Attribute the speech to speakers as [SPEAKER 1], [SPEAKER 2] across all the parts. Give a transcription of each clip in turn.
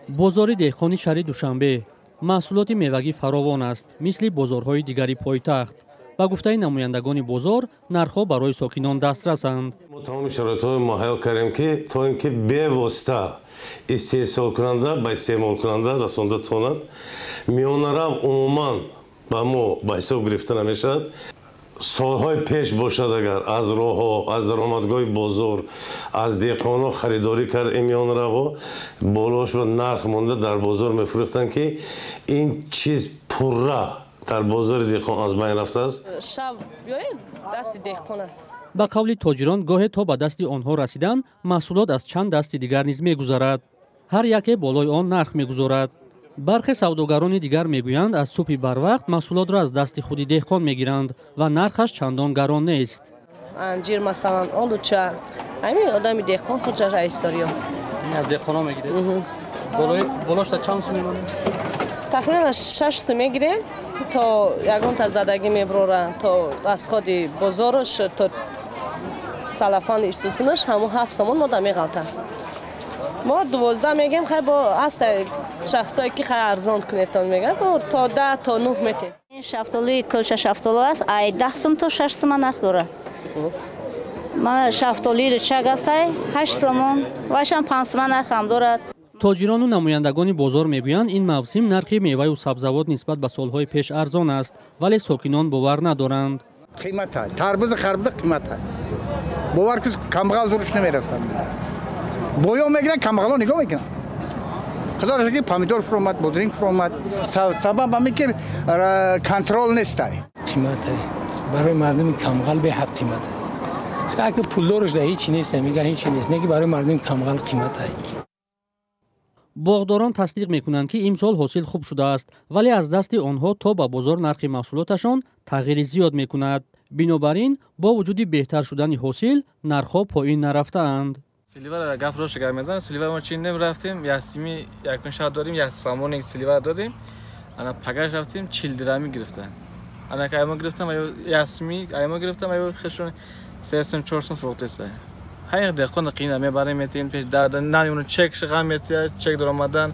[SPEAKER 1] Бозори деҳқони шаҳри Душанбе маҳсулоти мевагӣ фаровон аст, мисли бозорҳои дигари пойтахт. Ба гуфтаи намояндагони бозор, нархҳо барои сокинон дастрасанд.
[SPEAKER 2] Мо тамоми шароитҳоро муҳайё кардем, ки то ин ки бевосита истеҳсолкунанда ба истеъмолкунанда расонда тавонад. Миёнарав умуман ба мо ба ҳисоб гирифта намешавад. Солҳои пеш бошад, агар аз роҳҳо, аз даромадгоҳи бозор, аз деҳқонҳо харидорӣ кард, ин миёнаравҳо болош ба нарх монда дар бозор мефурӯхтанд, ки ин чиз пурра дар бозори деҳқон аз байн рафтааст.
[SPEAKER 3] Шаб биёед, дасти деҳқон аст.
[SPEAKER 1] Ба қавли тоҷирон, гоҳе то ба дасти онҳо расидан маҳсулот аз чанд дасти дигар низ мегузарад. Ҳар яке болои он нарх мегузорад. Бархе савдогарони дигар мегӯянд, аз субҳи барвақт маҳсулотро аз дасти худи деҳқон мегиранд ва нархаш чандон гарон нест.
[SPEAKER 3] Анҷир, масалан, олуча, ҳамин одами деҳқон худшаш айсториё.
[SPEAKER 1] Аз деҳқонҳо мегиред? Болошта чанд сум мемонед?
[SPEAKER 3] Тахминан 6 сум мегирем, то ягонта задагӣ мебурора, то расходи бозорош, то салафани истусунаш, ҳамун 7 сомон мода меғалтад. Мо 12 мегем, хай бо ҳаста шахсое ки хай арзон кунетон мегӯянд, то 10, то 9 метем.
[SPEAKER 4] Шафтолуи кулча шафтолу аст, ай 10 сум то 6 сума нарх дорад. Мана шафтолуи ручак астай 8 сомон, вайшам 5 сума нархам дорад.
[SPEAKER 1] Тоҷирону намояндагони бозор мегӯянд, ин мавсим нархи меваю сабзавот нисбат ба солҳои пеш арзон аст, вале сокинон бовар надоранд.
[SPEAKER 5] Қимата тарбузу харбуза қимата. Бовар кис, камбағал зуруш намерасад. Боё мегиранд, камбағало нигоҳ мекунанд. Худо ки помидор фуромад, бодринг фуромад. Сабаб ҳамин ки контроль нестай.
[SPEAKER 6] Қимата барои мардуми камбағал беҳад қимата. Аки пулдорш да ҳечи нест, меган ҳечи нест, не ки барои мардуми камбағал қимата.
[SPEAKER 1] Боғдорон тасдиқ мекунанд, ки имсол ҳосил хуб шудааст, вале аз дасти онҳо то ба бозор нархи маҳсулоташон тағйири зиёд мекунад. Бинобар ин, бо вуҷуди беҳтар шудани ҳосил, нархҳо поин нарафтаанд.
[SPEAKER 7] Сливара гап рост гап мезанам. Сливара мо чиндем, рафтем ясими якун шаб додем, як сомони сливара додем. Ана пагаш рафтем, 40 дирами гирифтан. Ана ка аймо гирифтам, аю ясми аймо гирифтам, аю хешон 3 сум, 4 сум фурӯхтеса. Ҳайқ деҳқон қина мебарем, метем пеш дарда намемонад, чек шиға метия, чек даромадан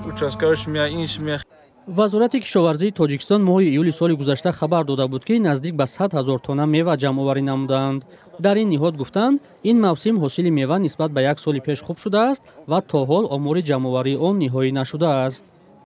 [SPEAKER 7] участкаош мея, инш мея.
[SPEAKER 1] Вазорати кишоварзии Тоҷикистон моҳи июли соли гузашта хабар дода буд, ки наздик ба 100 000 тонна мева ҷамъоварӣ намудаанд. Дар ин ниҳод гуфтанд, ин мавсим ҳосили мева нисбат ба як соли пеш хуб шудааст ва то ҳол омори ҷамъоварии он ниҳоӣ нашудааст.